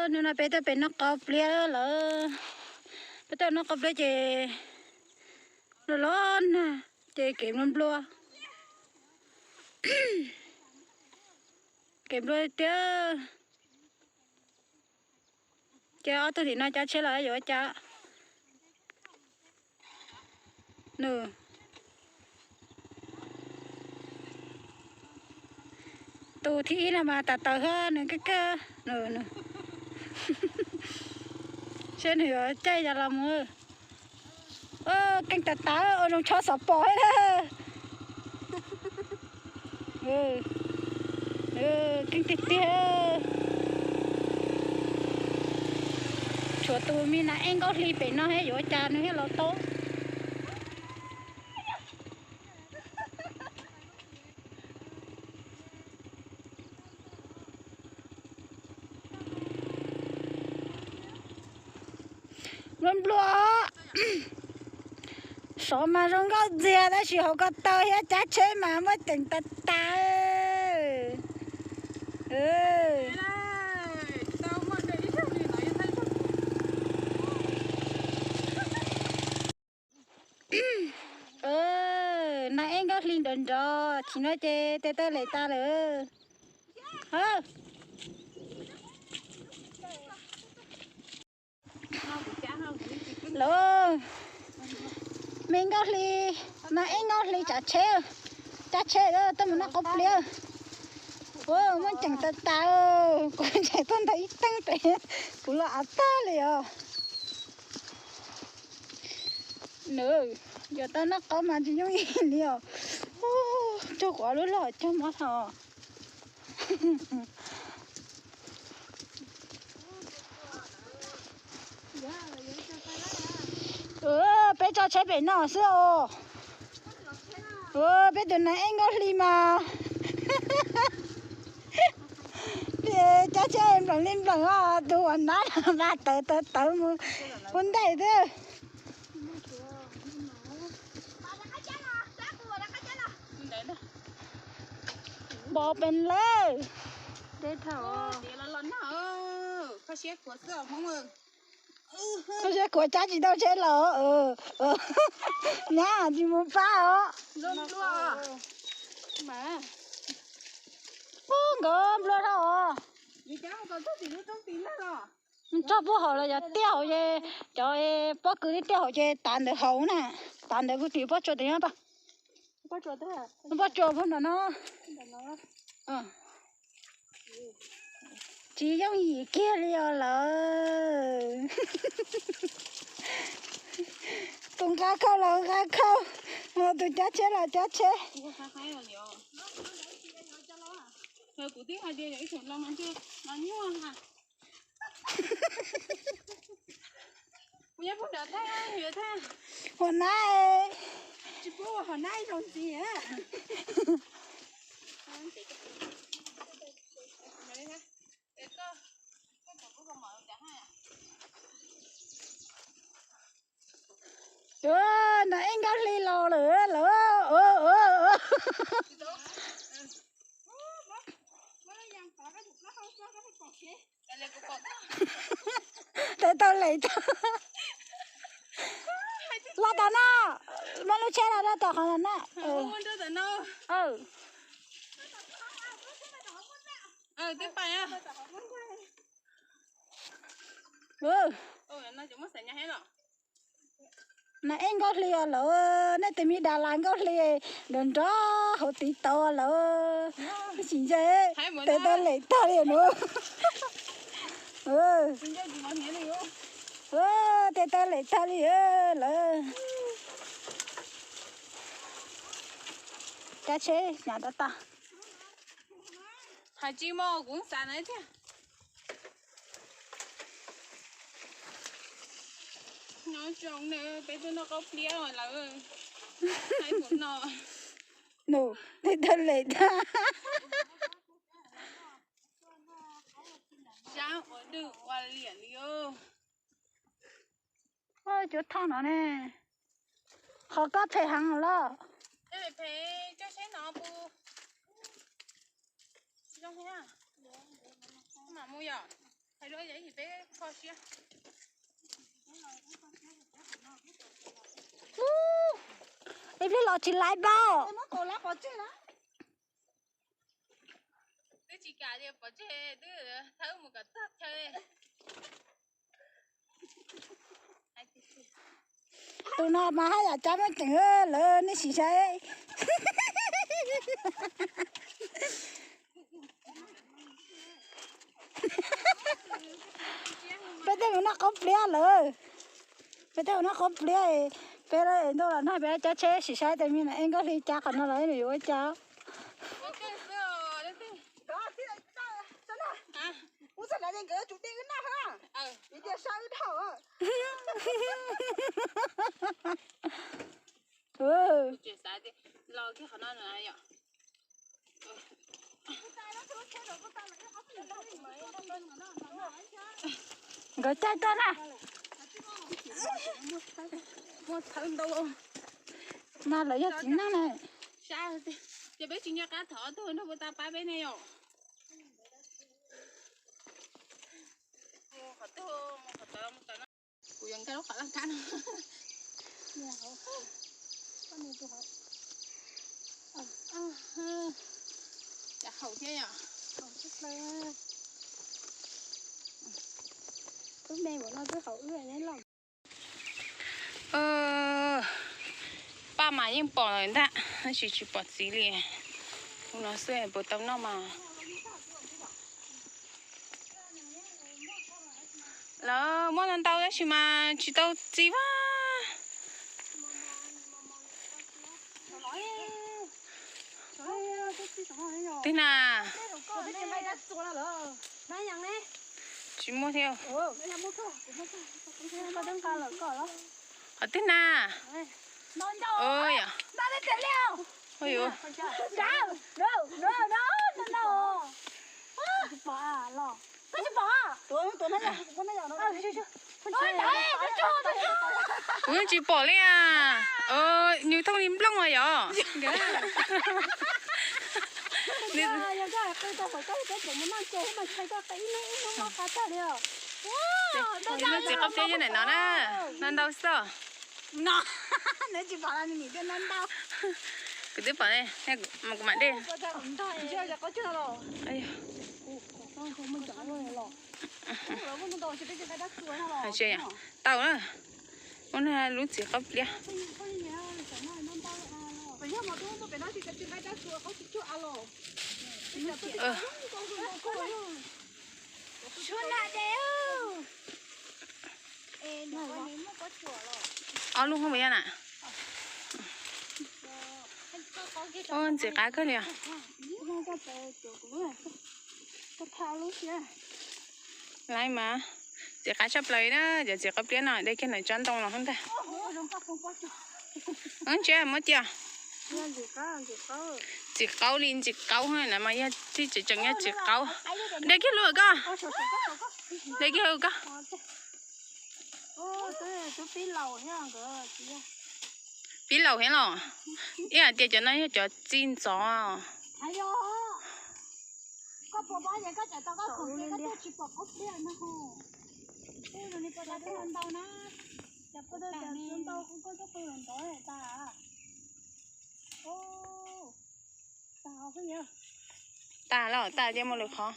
Hnub no peb tuaj pem noj qau pliab lawm. Peb tuaj noj qau pliab ces los los nag ces kev nplua nplua. Kev nplua tiag. Ces ob tug tim no cav tsheb los yuav ua cas? Nws, tus thib ib no mas tas taws hab nws kawg kawg. Seb nws yuav caij cas los mus. Keej tas tas, ua zoo tshob xov pos thiab. Keej tiag tiag. Tshuav tus me nas ej Nkauj Hli pem no thiab yuav ua cas nws thiaj los tau. Nplua nplua. Sov mas zoo nkauj ntxiag tab sis hauv ko taw thiab cab tsheb mas muaj ceem tas tas. Nas ej Nkauj Hli nrov nrov, tsis no ces tes taw lem tas lawm. Lawm, me Nkauj Hli, nas ej Nkauj Hli tsav tsheb, cab tsheb tuaj mus noj qau pliab. Ua muaj ceem tas tas, kuv ntshai tuaj ntawm ib teeb pem, kuv los av tag li os. Nws, yuav tau noj qau mas tsis yooj yim li os. Cog quav lub loj cog mob thaum. Peb tso tsheb pem no xwb os. Peb tus nas ej Nkauj Hli mas cab tsheb nplees li nplees os, tus uas nab mas tawv tawv tawv mus ua ntaim thiab. Npo pes lawm. Koj siab khuav cab tsis tau tsheb los, nyab tsis mus pab os. Nkawd nplua dhau os. Txog puag hauv los yog tiaj hauv ces cov pob kws tib tiaj hauv ces tav ntawd hauv na, tav ntawd kuv tis pob tsuas tes nyob tau. Pob tsuas puag nram no. Tsis yooj yim kiag li os lawm. Tus nqa khau los nqa khau, tus cab tsheb los cab tsheb. Hua nab. Nas ej Nkauj Hli los lawm lawm. Tes taw lem tag. Los tom no, muab lub tsheb los rau tom qhov no na. Nas ej Nkauj Hli os lawm, nej tus me das las Nkauj Hli nrov nrov hauv tiv tauv lawm. Tsis ntse, tes taw lem tag li no. Tes taw lem tag li lawm. Cab tsheb hnyav tag tag. Hais tsis mus kuv xav na thiab. Nyob zoo na, peb tuaj noj qaub pliab lawm. Hais mus no. Nus, tes taw lem tag. Sab ua dwj ua liam li os. Cuab thoj no ne. Qhov koj phem heev los. Phem, coj seb no pus. Zoo thiab. Mam mus yom. Ib pliag los tsis laiv npaum. Twb tsis kam li, pov tseg twb thawb mus kom txog chaw. Tus no mas haj yam cab muaj ceem, lawv nej sim saib. Peb tej mus noj qaub pliab lawm. Peb tej mus noj qaub pliab, peb ntuj los nag peb cab tsheb sim saib tes me na, es Nkauj Hli cab qhov no los nws yuav ua cas. Nkawd caij tag na. Muaj thawb ntau. Mas lawv yog txiv neej na. Ces peb tsis nco qab thov tuaj nrog puas tau pab peb ne yom. Kuv yuav nkag lub qhov laj kab no. Cas haum thiab yom. Twb me npaum no twb haum wb ne los. Paj mas yeej pom lawm ntag, tab sis tsis pom txiv li. Ua no xwb puas tau noj mas. Lawv muaj ntau ntau tab sis mas tsis tau txi vaj. Twg na? Tsis muaj thiab. Qhov twg na? Ua yom. Kuv tsis pom li as. Nws thooj li nplooj yom. Lub txiv qaub pliab nyob ntawm no na, no ntau xwb. Kuv twb pom, kuv mam de. Tau na, ua lub txiv qaub pliab. Ob lub hoob puas yog na? Ntxim qab kawg li os. Laiv mas ntxim qab tshaj plaws na, cov txiv qaub pliab no de kiag ntawm tsob ntoo los hoob ntag. Ntsia muab cia. Ntxim qaub li ntxim qaub na mas yog txij tseem tseem yog txiv qaub. De kiag lub koj. De kiag koj. Pib laus thiab los? Ib hais tias cov no yog cov txi ntxov. Tas los tas cia muaj lwm qhov.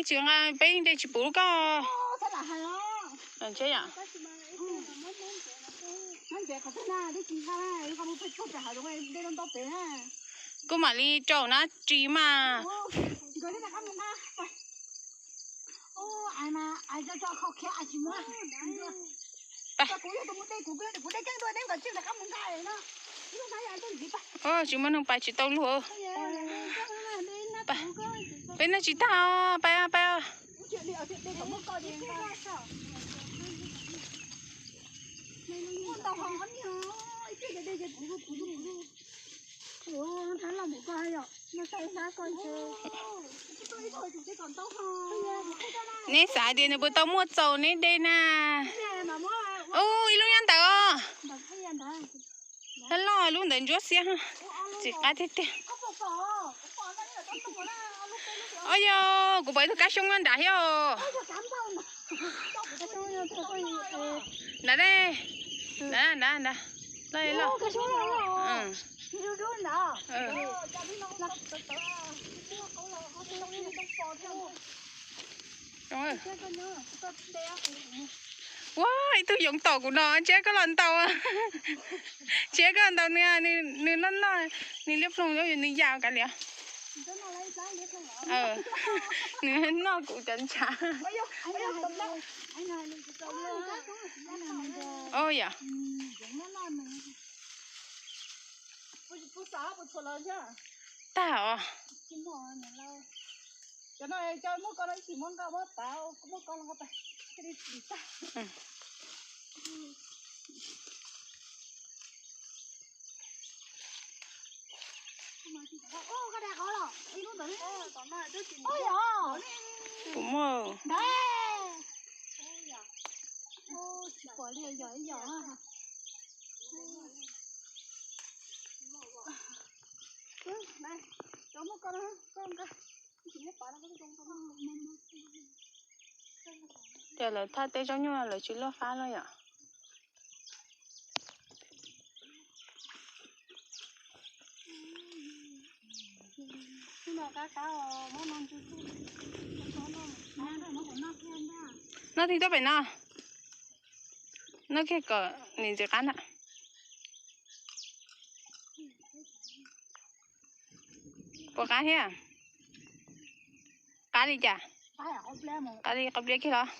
Tsis nqa, peb yeej de tsis puv lub koj. Kuv mam li rau na ris mas. Tsis muaj neeg pais tsis tau luag. Peb noj tsis tag, pais pais. Neb xav tias nws puas tau muaj txaus neb de na. Ub, ib lub nyob ntawd os. Loj loj, lub ntawd ntsuab xiab. Tsis qab tiag tiag. Os yog, kuv pom ib tug kab xyoob nyob nrad thiab os. Nrad ne. Nrad, nrad, nrad. Loj, loj. Ua, ib tug yoov tom kuv no, ntshe koj los ntaus. Ntshe koj ntaus nws, nws noj noj, nws liab ploog, nws yam kav liam. Nws noj kuv cov ntshav. Yog. Tag os. Kuv muaj. Ces lawv thaj teb zaub nyuj lawv tsis luaj fab lawm yom. Noj tib tug pem no. Noj kiag kom nws ntxim qab na. Puas qab thiab? Qab li cas? Qab li qau pliab kiag los?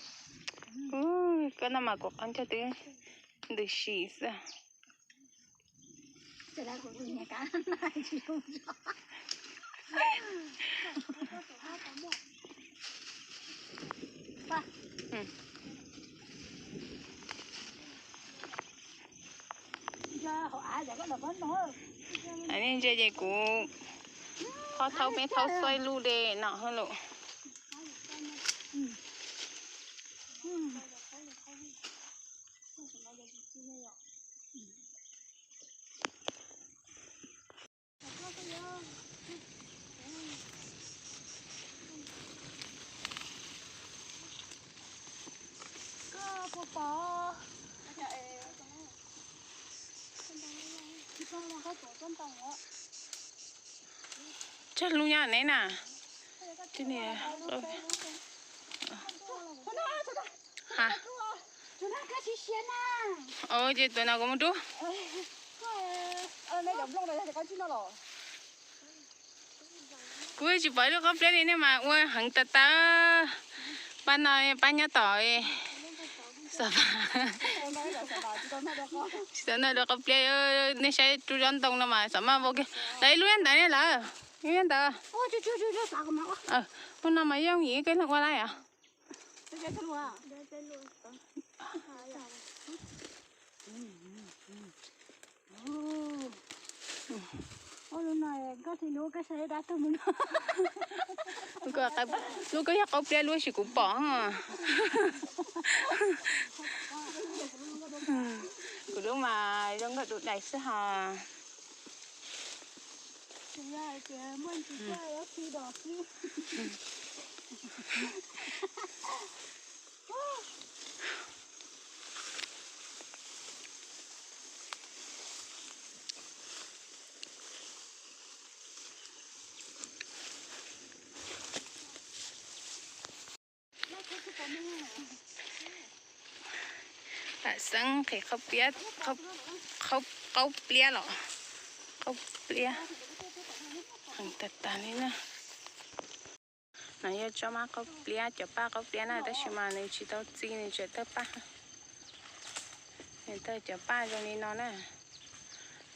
Koj noj mas kuv qab ncaug twb ntws si xwb. Nej ntsia ces kuv qhov thaub peb thaub xuaib lub de no hwj lus. Tsawg lub nyob neb na? Ces tus no kuv mus rub. Kuv tsis pom ib lub qaub pliab li nej mas ua heev tas tas. Pab no pab nyob tom. Tsis tau noj dua qaub pliab, nej saib rub zaub ntoo no mas xav maj vau kiag. Lawv ib lub nyob ntawd ne lawm, ib lub nyob ntawd. Lub no mas yooj yim koj leej ua lawm os. Lub koj yog qaub pliab lub sis kuv pom. Kuv lub mas zoo nkauj du dais xwb hos. Tam xeeb qhis qaub pliab, qaub pliab los, qaub pliab heev tas tas li na. No yog tsob mab qaub pliab, cov paj qaub pliab na, tab sis mas nws tsis tau txi, nws tseem tawg paj. Nws tawg cov paj zoo li no na,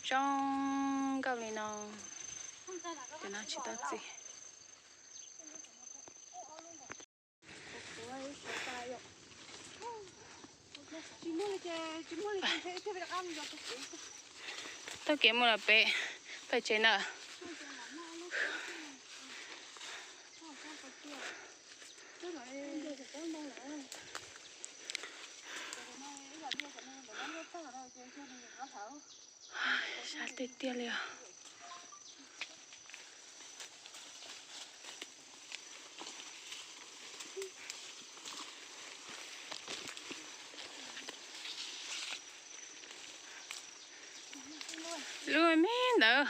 zoo nkauj li no, ces no tsis tau txi. Taug kev mus lawm pem, pem tsev na. Sab tiag tiag li os. Lub me ntawd.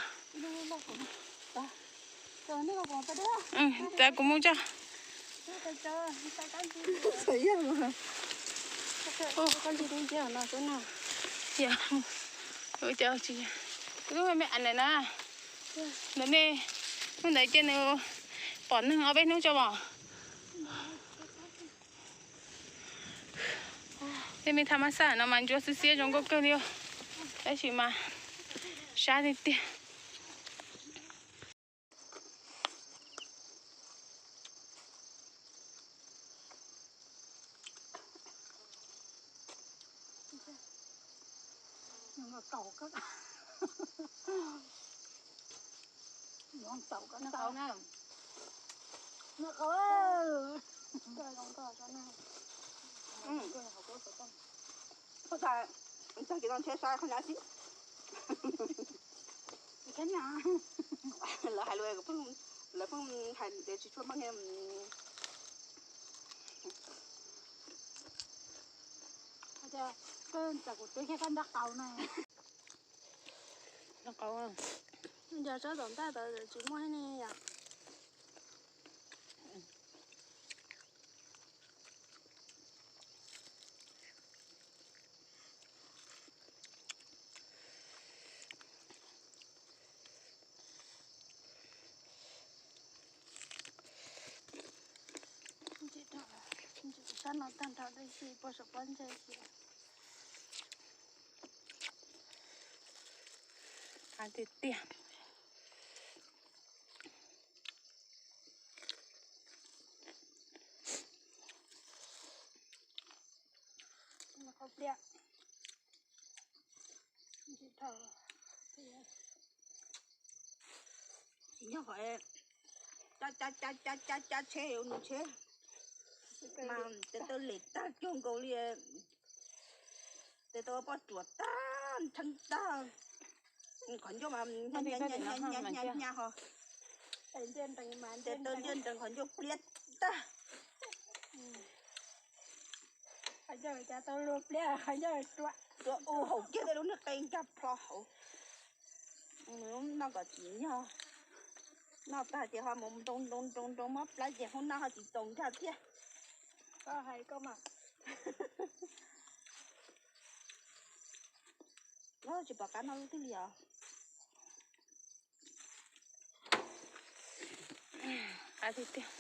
Txav kuv mus tso. Lub me me na, ntawm nej, hnub ntawd ces nws pom neeg ob peb hnub tso os. Tej me thaj mab xaj no mas ntsuab xiab xiab zoo nkauj kawg li, tab sis mas sab tiag tiag. Lawv hais lus, lawv pheej hais tias tsis tshua meej. Koj txawm kuv twb thiab koj nrog qau na. Yog tsob tom ntaj tod tsis muaj ne yom. Sab no tag nrho tab sis puag saum pob ntseg xwb. Qab tiag tiag. Qhov pliaj. Tsis nyob qhov cab cab cab cab cab tsheb, nws tsheb mas tes taw lem tag cuag nkaus li, tes taw poj ruam tag, ntsheeb tag. Qhov ncauj mas hnyav hnyav hnyav hnyav ho. Tes taw ntiaj nrees qhov ncauj pliab tag. Ruam u haum kiag tej lub niag qe nkag plho hauv. Noj kom tsim nyog, noj tag ces ho mus nroo nroo nroo nroo mob plab ces hoob noj ho tsis txaus nkag thiab. Koj hais koj mas. Tsis pom qab noj lub twg li os. Qab tiag tiag.